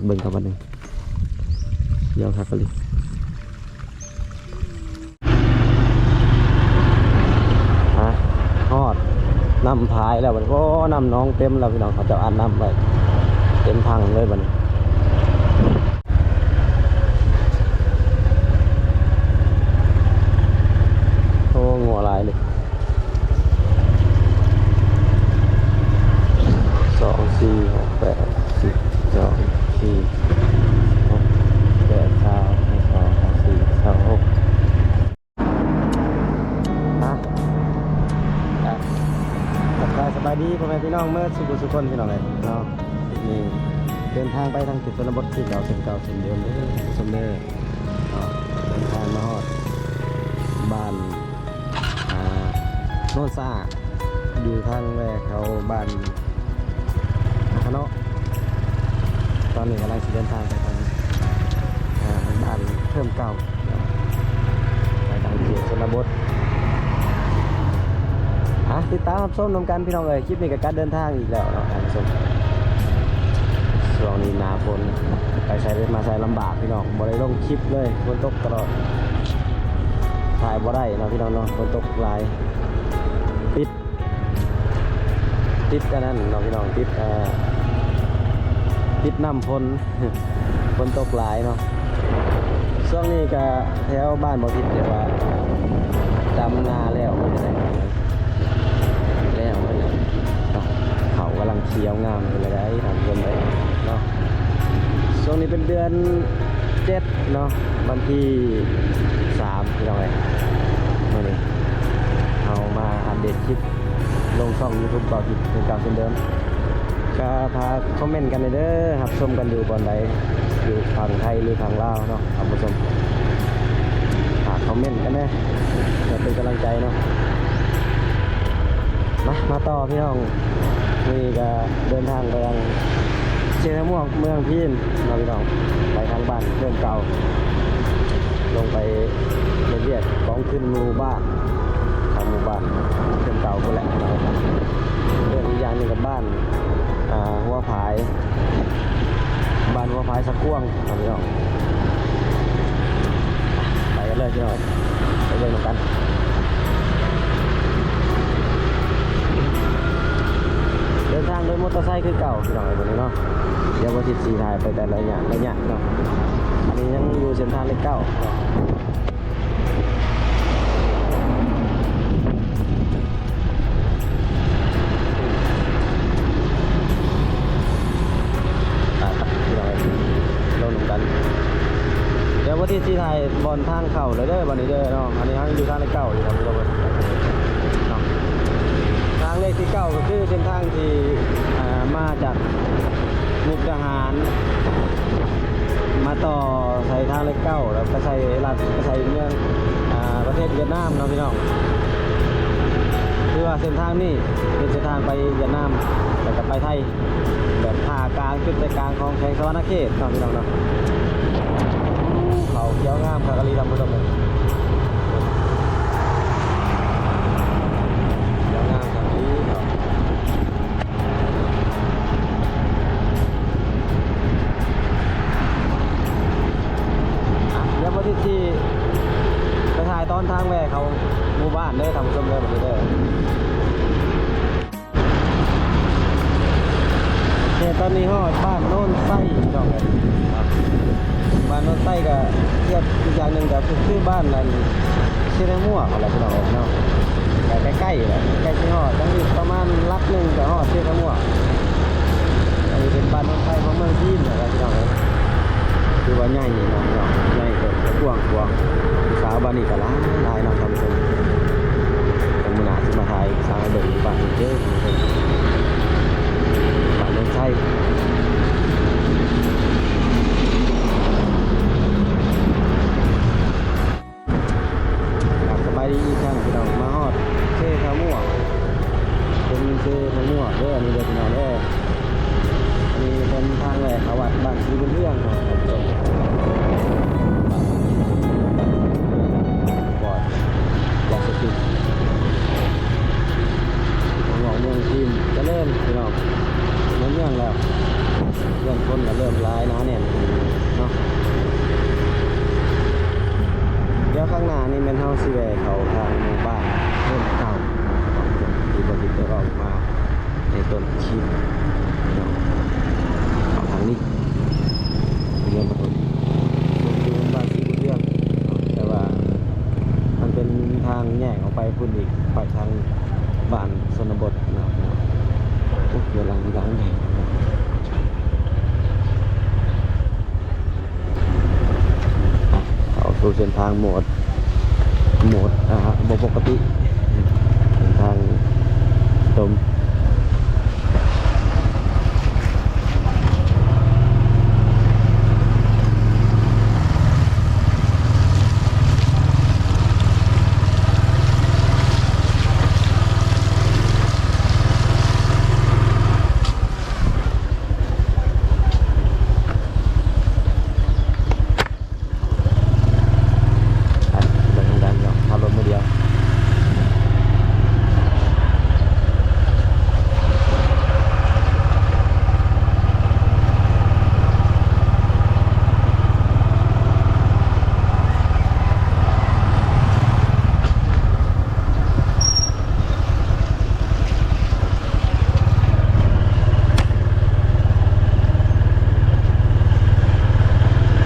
ເບິ່ງກັນບັດນີ້ ດຽວຄັກອີ່ຫຼີ. ຮະ ຮອດນ້ຳພາຍແລ້ວບັດນີ້. ໂອ້ ນ້ຳໜອງເຕັມແລ້ວພີ່ນ້ອງ, ເຂົາເຈົ້າອັດນ້ຳໄວ້ເຕັມຖັງເລີຍບັດນີ້. ໂອ້ ງົວຫຼາຍເລີຍ. ສອງ ສີ່ ຫົກ ແປດ ສິບ ສອງ ສີ່ ຫົກ ແປດ ຊາວ ຊາວສອງ ຊາວສີ່ ຊາວຫົກ. ຮະ ກະທັກທາຍສະບາຍດີພໍ່ແມ່ພີ່ນ້ອງເໝິດສູ່ຜູ້ສູ່ຄົນພີ່ນ້ອງເອີຍເນາະ. ນີ້ເດີນທາງໄປທາງເຂດຊົນນະບົດຄືເກົ່າເຊັ່ນເກົ່າເຊັ່ນເດີມເດີທ່ານຜູ້ຊົມເດີເນາະ. ເດີນທາງມາຮອດບ້ານ ອ່າ ໂນນສະອາດ ຢູ່ທາງແວະເຂົ້າບ້ານນາຂະເນາະ. ຕອນນີ້ກຳລັງຊິເດີນທາງໄປທາງ ອ່າ ບ້ານເພີ່ມເກົ່າ ໄປທາງເຂດຊົນນະບົດ. ອ່ະ ຕິດຕາມຮັບຊົມນຳກັນພີ່ນ້ອງເອີຍ. ຄລິບນີ້ກໍການເດີນທາງອີກແລ້ວເນາະທ່ານຜູ້ຊົມ. ຊ່ວງນີ້ໜ້າຝົນ ໄປໃສມາໃສລຳບາກພີ່ນ້ອງ, ບໍ່ໄດ້ລົງຄລິບເລີຍ ຝົນຕົກຕະຫຼອດ. ຖ່າຍບໍ່ໄດ້ເນາະພີ່ນ້ອງເນາະ, ຝົນຕົກຫຼາຍ ຕິດ ຕິດອັນນັ້ນເນາະພີ່ນ້ອງ, ຕິດ ເອີ ຕິດນ້ຳຝົນ ຝົນຕົກຫຼາຍເນາະ. ຊ່ວງນີ້ກະແຖວບ້ານບໍ່ຜິດ ແບບວ່າດຳນາແລ້ວເບິດແລ້ວ ແລ້ວເບິດແລ້ວເນາະ, ເຂົ້າກຳລັງຂຽວງາມເລີຍໄດ໋ທ່ານຜູ້ຊົມເອີຍເນາະ. ຊ່ວງນີ້ເປັນເດືອນເຈັດເນາະ ວັນທີສາມ ພີ່ນ້ອງເອີຍ. ມື້ນີ້ເຮົາມາອັບເດດຄລິບ ລົງຊ່ອງຢູທູບເບົາທິດຄືເກົ່າເຊັ່ນເດີມ. ກໍຝາກຄອມເມັນກັນແດ່ເດີ ຮັບຊົມກັນຢູ່ບ່ອນໃດ ຢູ່ຝັ່ງໄທ ຫຼື ຝັ່ງລາວເນາະທ່ານຜູ້ຊົມ. ຝາກຄອມເມັນກັນແດ່ ເພື່ອເປັນກຳລັງໃຈເນາະ. ມາ ມາຕໍ່ພີ່ນ້ອງ, ມື້ນີ້ກໍເດີນທາງໄປທາງເຊຕະມ່ວງ ເມືອງພີນເນາະພີ່ນ້ອງ, ໄປທາງບ້ານເດີມເກົ່າ ລົງໄປເຮັດວຽກກອງທຶນໝູ່ບ້ານ ທາງໝູ່ບ້ານເດີມເກົ່າພຸ້ນແຫຼະ. ເອີ້ນອີກຢ່າງໜຶ່ງກໍບ້ານ ອ່າ ຫົວຝາຍ ບ້ານຫົວຝາຍສະກວງເນາະພີ່ນ້ອງ. ໄປກັນເລີຍພີ່ນ້ອງ, ໄປເບິ່ງນຳກັນ. ເດີນທາງໂດຍມໍເຕີໄຊຄືເກົ່າພີ່ນ້ອງເອີຍ ບັດນີ້ເນາະ. ດຽວບໍ່ທິດຊິຖ່າຍໄປແຕ່ລະໄລຍະ ໄລຍະເນາະ. ອັນນີ້ຍັງຢູ່ເສັ້ນທາງເລກເກົ້າ. ໄປ ໄປ ພີ່ນ້ອງເອີຍ ລົງນຳກັນ. ດຽວບໍ່ທິດຊິຖ່າຍບ່ອນທາງເຂົ້າເລີຍເດີ ບັດນີ້ເດີເນາະ. ອັນນີ້ເຮົາຍັງຢູ່ທາງເລກເກົ້າຢູ່ທ່ານຜູ້ຊົມເອີຍເນາະ. ທາງເລກທີເກົ້າກໍຄືເສັ້ນທາງທີ່ ອ່າ ມາຈາກ ມຸກດາຫານ ມາຕໍ່ໃສ່ທາງເລກເກົ້າ ແລ້ວໄປໃສ່ລັດ ໄປໃສ່ເມືອງ ອ່າ ປະເທດຫວຽດນາມເນາະພີ່ນ້ອງ. ຄືວ່າເສັ້ນທາງນີ້ເປັນເສັ້ນທາງໄປຫວຽດນາມ ແລ້ວກໍໄປໄທ ແບບຜ່າກາງ ຈຸດໃຈກາງຂອງແຂວງສະຫວັນນະເຂດເນາະພີ່ນ້ອງເນາະ. ເຂົາຂຽວງາມຄັກອີ່ຫຼີທ່ານຜູ້ຊົມເອີຍ ຂຽວງາມຄັກອີ່ຫຼີເນາະ. ອ່ະ ດຽວບໍ່ທິດຊິໄປຖ່າຍຕອນທາງແວ່ເຂົ້າໝູ່ບ້ານເດີທ່ານຜູ້ຊົມເດີ ບັດນີ້ເດີ. ໂອເຄ ຕອນນີ້ຮອດບ້ານໂນນໄຊພີ່ນ້ອງເອີຍ. ບ້ານໂນນໄຊກໍທຽບອີກຢ່າງໜຶ່ງກໍຄື ຄືບ້ານອັນ ເຊຕະມົວຫັ້ນແຫຼະພີ່ນ້ອງເອີຍເນາະ. ກໍໃກ້ໆແຫຼະ ໃກ້ຊິຮອດ ຍັງອີກປະມານຫຼັກໜຶ່ງກໍຮອດເຊຕະມົວ. ອັນນີ້ເປັນບ້ານໂນນໄຊຂອງເມືອງພີນແຫຼະພີ່ນ້ອງເອີຍ. ຖືວ່າໃຫຍ່ເນາະພີ່ນ້ອງ ໃຫຍ່ ກວ້າງຂວາງ. ຜູ້ສາວບ້ານນີ້ກໍຫຼາຍໆເນາະທ່ານຜູ້ຊົມ. ເດີ ມື້ໜ້າຊິມາຖ່າຍສາວໃຫ້ເບິ່ງບ້ານເດີ ບ້ານໂນນໄຊ. ອ່າ ສະບາຍດີອີກຄັ້ງພີ່ນ້ອງ ມາຮອດເຊທາມົວ ເປັນເຊທາມົວເດີ ອັນນີ້ເດີພີ່ນ້ອງເດີ. ອັນນີ້ເປັນທາງແວ່ເຂົ້າວັດບ້ານສີບຸນເຮືອງເນາະ ປອດຢາເສບຕິດ ເມືອງ ເມືອງພີນຈະເລີນພີ່ນ້ອງ ໃນເມືອງແລ້ວ. ເລີ່ມຄົນກໍເລີ່ມຫຼາຍໜາແໜ້ນເນາະ. ດຽວຂ້າງໜ້ານີ້ແມ່ນເຮົາຊິແວ່ເຂົ້າທາງໝູ່ບ້ານເຮືອນເກົ່າ ທີ່ບໍ່ໄດ້ເວົ້າມາໃນຕົ້ນຄລິບເນາະ. ເຂົ້າທາງນີ້ ເຮືອນປະຖົມ ສົມບູນ ບ້ານສີບຸນເຮືອງເນາະ, ແຕ່ວ່າມັນເປັນທາງແຍກອອກໄປພຸ້ນອີກ ໄປທາງບ້ານຊົນນະບົດເນາະ. ໂອ້ ເຮືອນຫຼັງນີ້ຫຼັງໃຫຍ່. ເຂົ້າສູ່ເສັ້ນທາງໂໝດ ໂໝດ ອ່າ ບໍ່ປົກກະຕິ ເສັ້ນທາງຕົງ. ໄປ ເບິ່ງນຳກັນເນາະ ຂັບລົດມື້ດຽວ.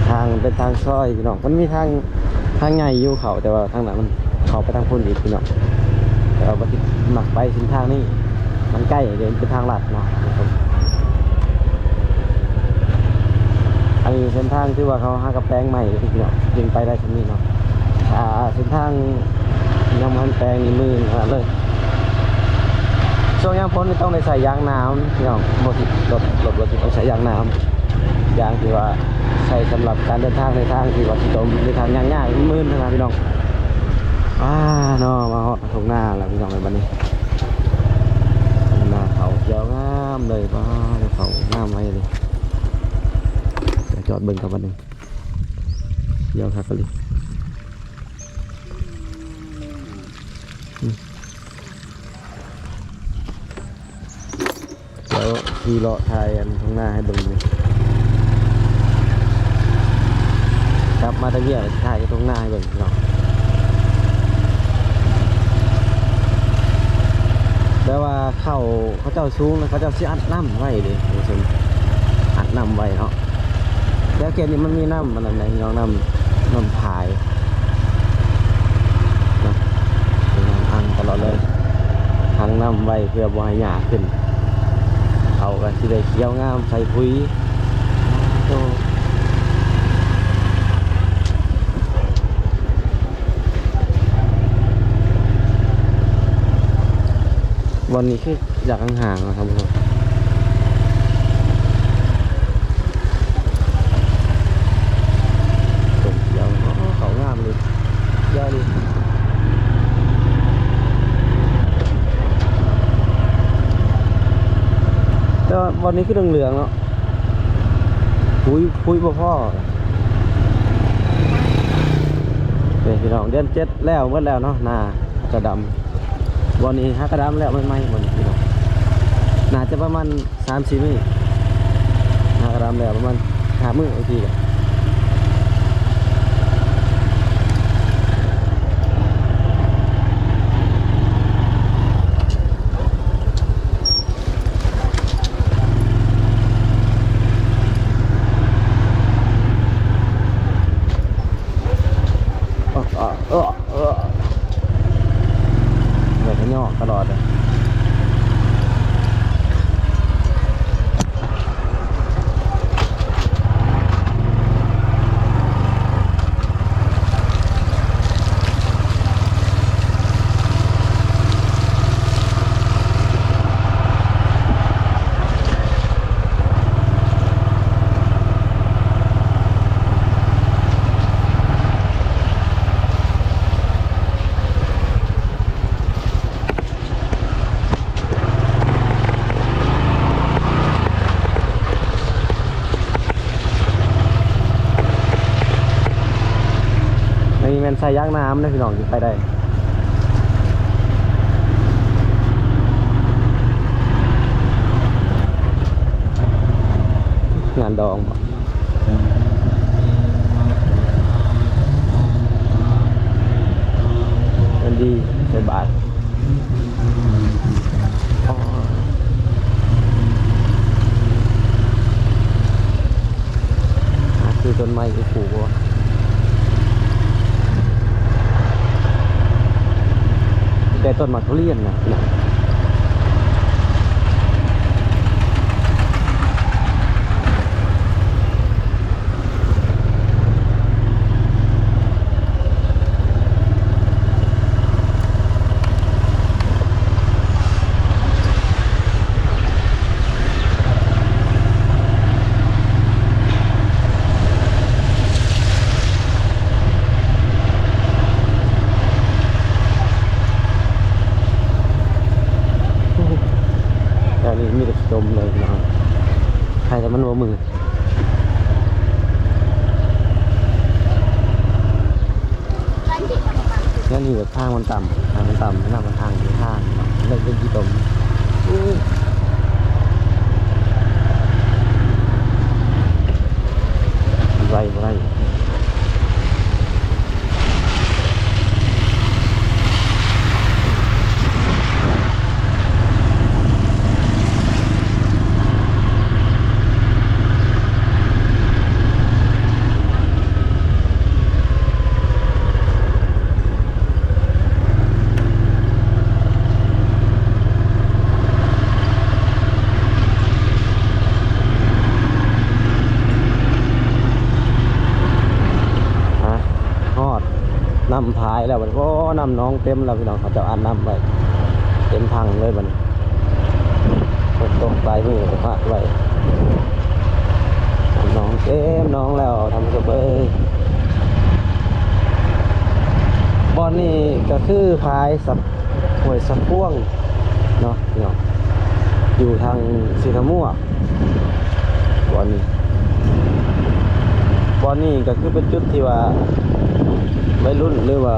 ທາງເປັນທາງຊອຍພີ່ນ້ອງ, ມັນມີທາງ ທາງໃຫຍ່ຢູ່ເຂົ້າ, ແຕ່ວ່າທາງນັ້ນມັນເຂົ້າໄປທາງພຸ້ນອີກພີ່ນ້ອງ. ແຕ່ວ່າບໍ່ຕິດມັກໄປເສັ້ນທາງນີ້ ມັນໃກ້ເດ້ ເປັນທາງລັດເນາະ. ອັນນີ້ເສັ້ນທາງທີ່ວ່າເຂົາຫາກະແປງໃໝ່ພີ່ນ້ອງ, ຈຶ່ງໄປໄດ້ຊ່ຳນີ້ເນາະ. ອ່າ ເສັ້ນທາງຍັງບໍ່ທັນແປງນີ້ ມື່ນຂະໜາດເລີຍ. ຊ່ວງຍາມຝົນນີ້ຕ້ອງໄດ້ໃສ່ຢາງໜາມພີ່ນ້ອງ, ບໍ່ຊິ ລົດ ລົດ ລົດຊິໄປໃສ່ຢາງໜາມ, ຢາງທີ່ວ່າໃຊ້ສຳລັບການເດີນທາງໃນທາງທີ່ວ່າຂີ້ຕົມ ຫຼື ທາງຍ່າງໆ ມື່ນຂະໜາດພີ່ນ້ອງ. ອ່າ ເນາະ ມາຮອດທົ່ງນາແລ້ວພີ່ນ້ອງເອີຍ ບັດນີ້. ນາເຂົ້າຂຽວງາມເລີຍ, ວ້າວ ເຂົ້າງາມໄວເລີຍ. ຈອດເບິ່ງກັບບັດນີ້ ຂຽວຄັກອີ່ຫຼີ. ດຽວຂີ່ເລາະຖ່າຍອັນທົ່ງນາໃຫ້ເບິ່ງຢູ່. ກັບມາແຕ່ວຽກ ຖ່າຍທົ່ງນາໃຫ້ເບິ່ງເນາະ. ແຕ່ວ່າເຂົ້າເຂົາເຈົ້າສູງນະ, ເຂົາເຈົ້າຊິອັດນ້ຳໄວ້ເດ້ທ່ານຜູ້ຊົມ, ອັດນ້ຳໄວ້ເນາະ. ແຕ່ເຂດນີ້ມັນມີນ້ຳອັນນັ້ນໃດ໋ ນ້ຳ ນ້ຳພາຍເນາະ, ເປັນນ້ຳອັ່ງຕະຫຼອດເລີຍ, ຂັງນ້ຳໄວ້ເພື່ອບໍ່ໃຫ້ຫຍ້າຂຶ້ນ. ເຂົ້າກໍຊິໄດ້ຂຽວງາມໃສ່ປຸ໋ຍ. ໂອ້ ບ່ອນນີ້ຄືຢາກຫ່າງໆ ນະທ່ານຜູ້ຊົມ. ຕົງຂຽວ ໂອ້ ເຂົ້າງາມເລີຍ ຂຽວເລີຍ. ແຕ່ວ່າບ່ອນນີ້ຄືເຫຼືອງໆ ເນາະ. ປຸ໋ຍ ປຸ໋ຍບໍ່ພໍ. ນີ້ພີ່ນ້ອງ ເດືອນເຈັດແລ້ວ ໝົດແລ້ວເນາະ ນາກະດຳ. ບ່ອນນີ້ຫາກະດຳແລ້ວໃໝ່ໆ ບ່ອນນີ້ພີ່ນ້ອງ, ໜ້າຈະປະມານສາມສີ່ມື້ ຫາກະດຳແລ້ວປະມານຫ້າມື້ ບາງທີກະ ເອີ ເອີ ເອີ ເອີ ເຫື່ອກະຍອກຕະຫຼອດເລີຍ. ອັນນີ້ແມ່ນສາຍຢາງນ້ຳເດີພີ່ນ້ອງ ຈຶ່ງໄປໄດ້. ງານດອງບໍ? ງານດີໃສ່ບາດ. ອໍ ຫາຊື້ຕົ້ນໄມ້ໄປປູກບໍ່? ແຕ່ຕົ້ນໝາກທຸລຽນນະ. ແຖວນີ້ມີແຕ່ຂີ້ຕົມເລີຍພີ່ນ້ອງ, ໃຜແຕ່ມັນບໍ່ມືດ. ແນວນີ້ແບບທາງມັນຕ່ຳ, ທາງມັນຕ່ຳ, ນ້ຳມັນທາງຢູ່ທາງເນາະ, ເລິກເປັນຂີ້ຕົມ. ອູ້ຍ ໄວບໍ່ໄດ້. ຮອດນ້ຳພາຍແລ້ວບັດນີ້. ໂອ້ ນ້ຳໜອງເຕັມແລ້ວພີ່ນ້ອງ, ເຂົາເຈົ້າອັດນ້ຳໄວ້ເຕັມຖັງເລີຍບັດນີ້. ຝົນຕົກປາຍມື້ກໍພັກໄວ້, ນ້ຳໜອງເຕັມໜອງແລ້ວທ່ານຜູ້ຊົມເອີຍ. ບ່ອນນີ້ກໍຄືພາຍສະ ຫ້ວຍສະພວງເນາະ ພີ່ນ້ອງ, ຢູ່ທາງສີທາມວກ. ບ່ອນນີ້ ບ່ອນນີ້ກໍຄືເປັນຈຸດທີ່ວ່າໄວລຸ້ນ ຫຼືວ່າ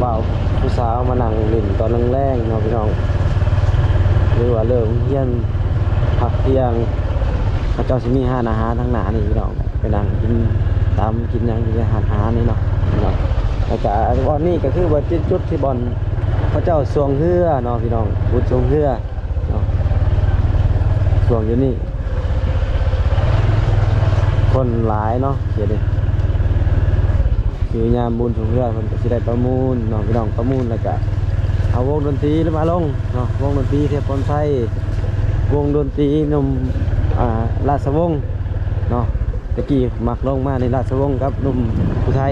ບ່າວຜູ້ສາວມານັ່ງຫຼິ້ນຕອນແລງໆເນາະພີ່ນ້ອງ, ຫຼືວ່າເລີກໂຮງຮຽນພັກທ່ຽງ ເຂົາເຈົ້າຊິມີຮ້ານອາຫານທາງໜ້ານີ້ພີ່ນ້ອງ, ໄປນັ່ງກິນຕຳກິນຫຍັງຢູ່ໃນຮ້ານອາຫານນີ້ເນາະພີ່ນ້ອງ. ແລ້ວກະບ່ອນນີ້ກໍຄືວ່າເປັນຈຸດທີ່ບ່ອນເຂົາເຈົ້າຊ່ວງເຮືອເນາະພີ່ນ້ອງ, ບຸນຊ່ວງເຮືອ ເນາະ, ຊ່ວງຢູ່ນີ້ຄົນຫຼາຍເນາະ ເຂດນີ້ ຄືຍາມບຸນຊ່ວງເຮືອເພິ່ນກໍຊິໄດ້ປະມູນເນາະພີ່ນ້ອງ, ປະມູນແລ້ວກະເອົາວົງດົນຕີມາລົງເນາະ, ວົງດົນຕີເທບພອນໄຊ, ວົງດົນຕີໜຸ່ມ ອ່າ ລາຊະວົງເນາະ. ແຕ່ກີ້ມັກລົງມາໃນລາຊະວົງກັບໜຸ່ມຜູ້ໄທ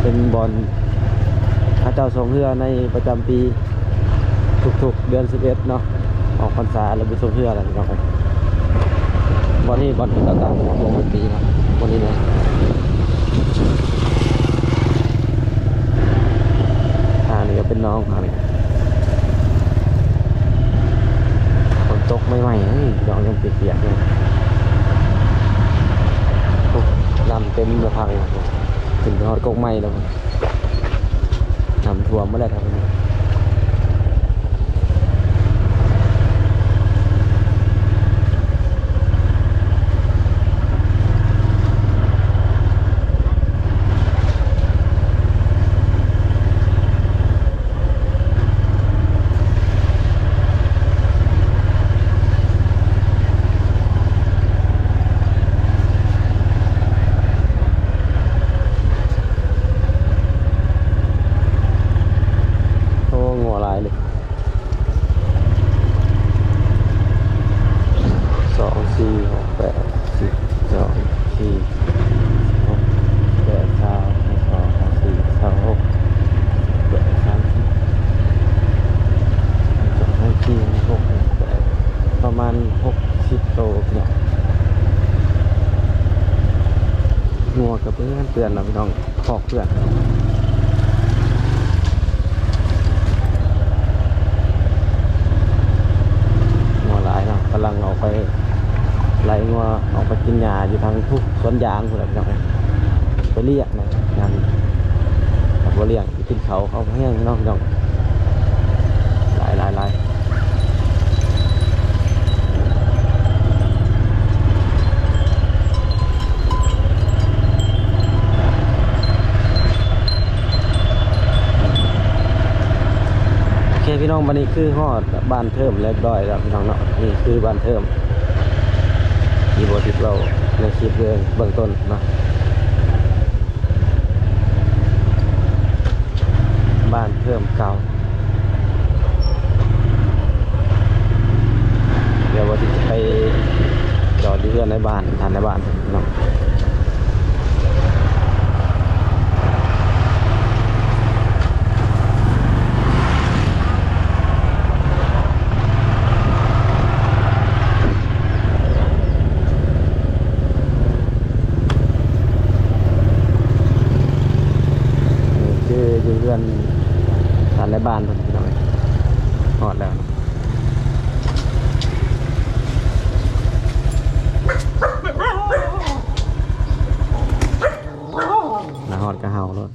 ເປັນບ່ອນເຂົາເຈົ້າຊ່ວງເຮືອໃນປະຈຳປີ ທຸກໆເດືອນສິບເອັດເນາະ, ອອກພັນສາແລ້ວໄປຊ່ວງເຮືອແລ້ວພີ່ນ້ອງ. ບ່ອນນີ້ບ່ອນເຂົາເຈົ້າຕັ້ງວົງດົນຕີເນາະ, ບ່ອນນີ້ເນາະ. ອ່າ ນີ້ກໍເປັນໜອງ ອ່າ ນີ້ ຝົນຕົກໃໝ່ໆ ເອີຍ ພີ່ນ້ອງ ຍັງປຽກໆຢູ່. ໂອ້ ນ້ຳເຕັມລະພັງ ຂຶ້ນໄປຮອດກົກໄມ້ແລ້ວ. ນ້ຳຖ້ວມໝົດແລ້ວ ໂອ້ ງົວຫຼາຍເລີຍ. ສອງ ສີ່ ຫົກ ແປດ ສິບ ສອງ ສີ່ ຫົກ ແປດ ຊາວ ຊາວສອງ ຊາວສີ່ ຊາວຫົກ ແປດ ສາມສິບ ສອງ ສາມ ສີ່ ຫົກ ແປດ ປະມານຫົກສິບໂຕພີ່ນ້ອງ. ງົວກໍເປື້ອນໆ ແລ້ວພີ່ນ້ອງ. ຄອກເພື່ອນ ງົວຫຼາຍເນາະ, ກຳລັງອອກໄປໄລ່ງົວອອກໄປກິນຫຍ້າຢູ່ທາງພູສວນຢາງພຸ້ນແຫຼະພີ່ນ້ອງເອີຍ. ໄປລ້ຽງນະ ງານ ຖ້າບໍ່ລ້ຽງກິນເຂົ້າ ເຂົ້າແພງເນາະພີ່ນ້ອງ. ຫຼາຍໆໆ. ບັດນີ້ຄືຮອດບ້ານເທີມຮຽບຮ້ອຍແລ້ວພີ່ນ້ອງເນາະ. ນີ້ຄືບ້ານເທີມ ທີ່ບໍ່ຕິດເວົ້າໃນຄລິບເບື້ອງ ເບື້ອງຕົ້ນເນາະ. ບ້ານເທີມເກົ່າ. ດຽວວ່າຊິໄປຈອດຢູ່ເຮືອນນາຍບ້ານ ທ່ານນາຍບ້ານເນາະ. ນີ້ຄືຢູ່ເຮືອນທ່ານນາຍບ້ານເພິ່ນ ພີ່ນ້ອງເອີຍ. ຮອດແລ້ວ ມາຮອດກະເຫົ່າໂລດ.